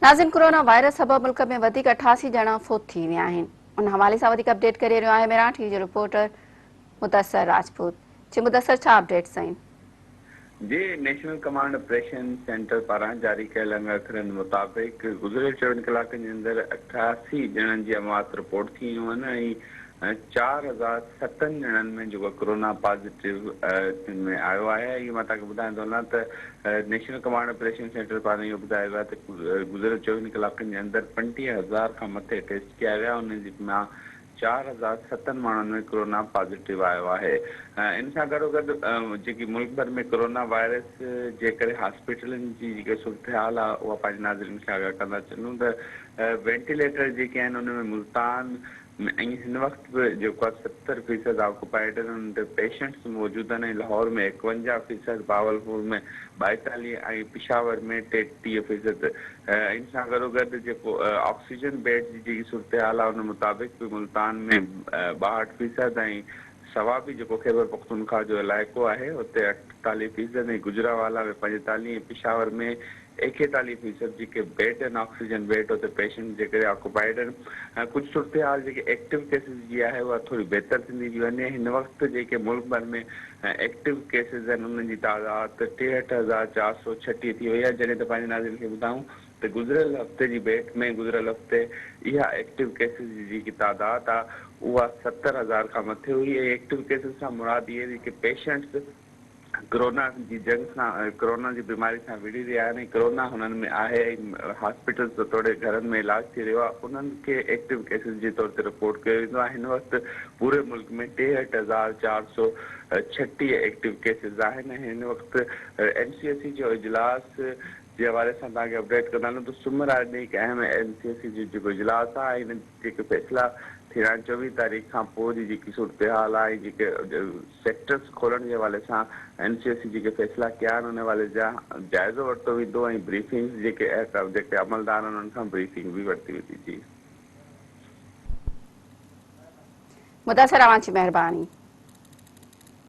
ناظرين corona virus سبب ملڪ ۾ وڌيڪ 88 ڄڻا فوت ٿي ويا آهن ان حوالي سان وڌيڪ اپڊيٽ ڪري رهيو آهي ميران ٽي وي جو رپورٽر مدثر راجپوت جي مدثر ڇا اپڊيٽس آهن. جي نيشنل ڪمانڊ آپريشن سينٽر پاران جاري ڪيل انگ اکرن مطابق گذريل چوويهن ڪلاڪن جي اندر 88 ڄڻن جي اموات رپورٽ ٿي ويون آهن ۽ 4007 ڄڻن ۾ جيڪو ڪورونا پازيٽو ۾ آيو آهي اهو مان توهان کي ٻڌائيندو هلان ته نيشنل ڪمانڊ آپريشن سينٽر پاران اهو ٻڌايو ويو آهي ته گذريل چوويهن ڪلاڪن جي اندر 35000 کان مٿي ٽيسٽ ڪيا ويا انهن جي مان 4007 ماڻهن ۾ ڪورونا پازيٽو آيو آهي ان سان گڏوگڏ جيڪي ملڪ ڀر ۾ ڪورونا وائرس جي ڪري هاسپيٽلن جي جيڪي صورتحال آهي اها پنهنجي ناظرين کي آگاهه ڪندا چلون ته وينٽيليٽر جيڪي آهن ان ۾ ملتان ۽ هن وقت به جيڪو آهي 70 فيصد آڪوپائيڊ آهن انهن تي پيشنٽس موجود آهن ۽ لاهور ۾ 51 فيصد، بهاولپور ۾ 42 ۽ پشاور ۾ 33 فيصد ان سان گڏوگڏ جيڪو آڪسيجن بيڊ جي جيڪي صورتحال آهي ان مطابق به ملتان ۾ 62 فيصد ۽ صوابي جيڪو خيبر پختونخواهه جو علائقو آهي اتي 48 فيصد ۽ گجرانوالا ۾ 45 ۽ پشاور ۾ 41 فيصد جيڪي بيڊ آهن آڪسيجن بيڊ اتي پيشنٽ جي ڪري آڪوپائيڊ آهن ۽ ڪجهه صورتحال جيڪي ايڪٽو ڪيسز جي آهي اها ٿوري بهتر ٿيندي پئي وڃي هن وقت جيڪي ملڪ ڀر ۾ ايڪٽو ڪيسز آهن انهن جي تعداد 63436 ٿي وئي آهي جڏهن ته پنهنجي ناظرين کي ٻڌايون ته گذريل هفتي جي ڀيٽ ۾ گذريل هفتي اها ايڪٽو ڪيسز جي جيڪي تعداد آهي اها 70,000 کان مٿي هئي ۽ ايڪٽو ڪيسز سان مراد اهي جيڪي پيشنٽس ڪرونا جي جنگ سان ڪرونا جي بيماري سان وڙهي رهيا آهن ۽ ڪرونا هنن ۾ آهي ۽ هاسپيٽلز توڙي گهرن ۾ علاج ٿي رهيو آهي انهن کي ايڪٽو ڪيسز جي طور تي رپورٽ ڪيو ويندو آهي هن وقت پوري ملڪ ۾ 63436 ايڪٽو ڪيسز آهن ۽ هن وقت اين سي او سي جو اجلاس جي حوالي سان توهان کي اپڊيٽ ڪندا هلون ته سومر واري ڏينهن هڪ اهم اين سي او سي جو جيڪو اجلاس آهي ۽ ان جيڪي فيصلا ٿيڻا آهن 24 تاريخ کان پوء جي جيڪي صورتحال آهي ۽ جيڪي سيڪٽرز کولڻ جي حوالي سان اين سي او سي جيڪي فيصلا ڪيا آهن ان حوالي جا جائزو ورتو ويندو ۽ بريفنگز جيڪي جيڪي عملدار آهن انهن کان بريفنگ به ورتي ويندي جي. مدثر اوهان جي مهرباني.